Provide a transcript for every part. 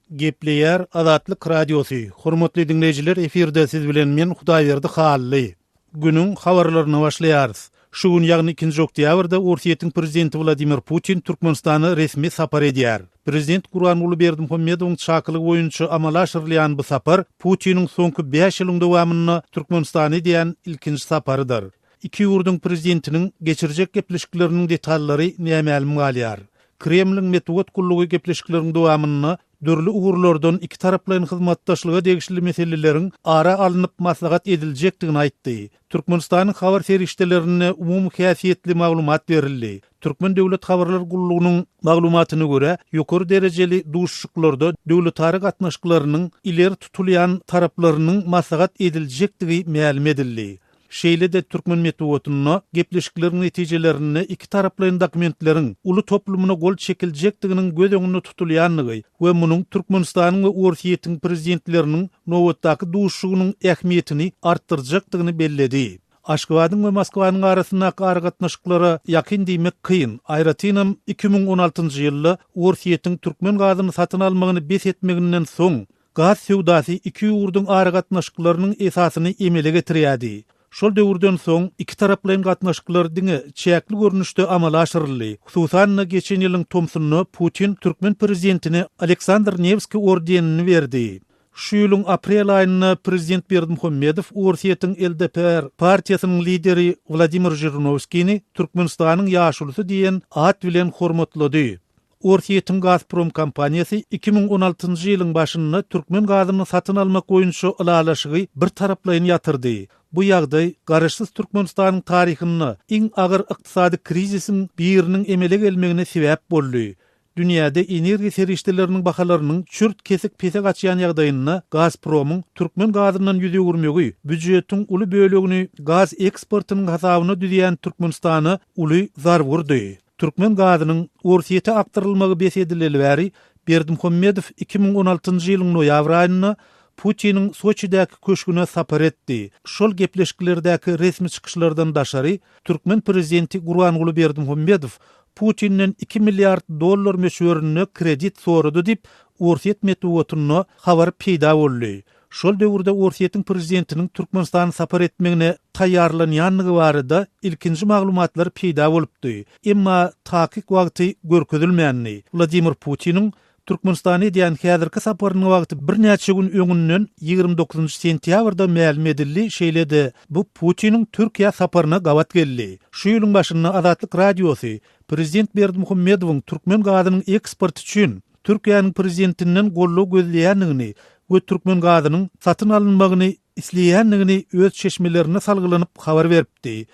Gepleýär Azatlyk Radiosy, Hormatly diňleýjiler efirde siz bilen men Hudaýberdi Hally. Günüň habarlaryna başlaýarys. Şu gün ýagny ikinji oktýabrda Orsýetiň prezidenti Wladimir Putin Türkmenistana resmi sapar edýär. Prezident Gurbanguly Berdimuhamedowyň çakylygy boýunça amala aşyrylýan bu sapar Putiniň soňky bäş ýylyň dowamynda Türkmenistana edýän ilkinji saparydyr. Iki ýurduň prezidentiniň geçirjek gepleşikleriniň detallary nämälim galýar. Kremliň metbugat gullugy gepleşikleriň dowamynda dürli ugurlardan ikitaraplaýyn hyzmatdaşlyga degişli meseleleriň ara alnyp maslahat ediljekdigini aýtdy. Türkmenistanyň habar serişdelerinde umumy häsiýetli maglumat berildi. Türkmen döwlet habarlar gullugynyň maglumatyna görä, ýokary derejeli duşuşyklarda döwletara gatnaşyklarynyň ileri tutulýan taraplarynyň maslahat ediljekdigi mälim edildi. Şeýle-de türkmen metbugatynda gepleşikleriň netijelerinde ikitaraplaýyn dokumentleriň uly toplumyna gol çekiljekdiginiň göz öňünde tutulýandygy we munuň Türkmenistanyň we Orsýetiň prezidentleriniň nobatdaky duşuşygynyň ähmiýetini artdyrjakdygyny belledi. Aşgabadyň we Moskwanyň arasyndaky aragatnaşyklara ýakyn diýmek kyn, aýratynam 2016-njy ýylda Orsýetiň türkmen gazyny satyn almagyny bes etmeginden soň, Gaz söwdasy iki ýurduň aragatnaşyklarynyň esasyny emele getirýärdi. Şol döwürden soň ikitaraplaýyn gatnaşyklar diňe çäkli görnüşde amala aşyryldy. Hususan-da, geçen ýylyň tomsunda Putin türkmen prezidentine Aleksandr Newskiý ordenini berdi. Şu ýylyň aprel aýynda prezident Berdimuhamedow Orsýetiň LDPR partiýasynyň lideri Wladimir Žirinowskini Türkmenistanyň ýaşulusy diýen at bilen hormatlady. Orsýetiň Gazprom kompaniýasy 2016-njy ýylyň başynda türkmen gazyny satyn almak boýunça ylalaşygy birtaraplaýyn ýatyrdy. Bu ýagdaý Garaşsyz Türkmenistanyň taryhynda iň agyr ykdysady krizisiň biriniň emele gelmegine sebäp boldy. Dünýäde energiýa serişdeleriniň bahalarynyň çürt-kesik pese gaçýan ýagdaýynda Gazpromyň türkmen gazyndan ýüz öwürmegi býujetiň uly bölegini gaz eksportynyň hasabyna düzýän Türkmenistana uly zarba urdy. Türkmen gazynyň Orsýete akdyrylmagy bes edileli bäri Berdimuhamedow 2016-njy ýylyň noýabr aýynda Putiniň Soçidäki köşgüne sapar etdi. Şol gepleşiklerdäki resmi çykyşlardan daşary, türkmen prezidenti Gurbanguly Berdimuhamedow Putinden iki milliard dollar möçberinde kredit sorady diýip, orsýet metbugatynda habar peýda boldy. Şol döwürde Orsýetiň prezidentiniň Türkmenistana sapar etmegine taýýarlanýandygy barada ilkinji maglumatlar peýda bolupdy. Emma takyk wagty görkezilmändi. Wladimir Putiniň Türkmenistana edýän häzirki saparynyň wagty birnäçe gün öňünden 29 sentýabrda mälim edildi, şeýle-de bu Putiniň Türkiýä saparyna gabat geldi. Şu ýylyň başynda Azatlyk Radiosy prezident Berdimuhamedowyň türkmen gazynyň eksporty üçin Türkiýäniň prezidentinden goldaw gözleýändigini we türkmen gazynyň satyn alynmagyny isleýändigini öz çeşmelerine salgylanyp habar beripdi.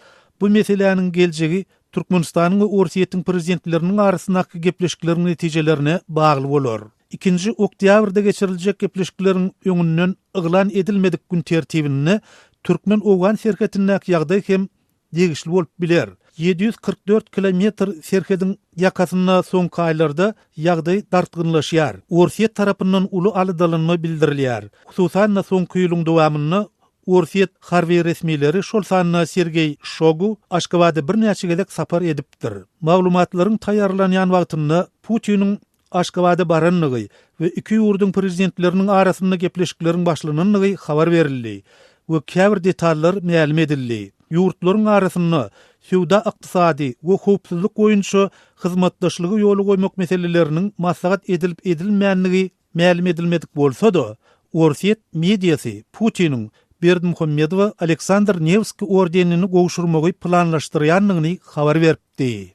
Bu meseläniň geljegi Türkmenistanyň we Orsýetiň prezidentleriniň arasyndaky gepleşikleriň netijelerine bagly bolar. Ikinji oktýabrda geçiriljek gepleşikleriň öňünden yglan edilmedik gün tertibinde türkmen-owgan serhetindäki ýagdaý hem degişli bolup biler. 744 kilometr serhediň ýakasynda soňky aýlarda ýagdaý dartgynlaşýar. Orsýet tarapyndan uly aladalanma bildirilýär. Hususan-da, soňky ýylyň dowamynda Orsýet harby resmileri, şol sanda Sergeý Şogu Aşgabada birnäçe gezek sapar edipdir. Maglumatlaryň taýýarlanýan wagtynda Putiniň Aşgabada barandygy we iki ýurduň prezidentleriniň arasynda gepleşikleriň başlanandygy habar berildi we käbir detallar mälim edildi. Ýurtlaryň arasynda söwda-ykdysady we howpsuzlyk boýunça hyzmatdaşlygy ýola goýmak meseleleriniň maslahat edilip-edilmändigi mälim edilmedik bolsa-da, Orsýet mediasy Putiniň Berdimuhamedowa Aleksandr Newskiý ordenini gowşurmagy planlaşdyrýandygyny habar beripdi.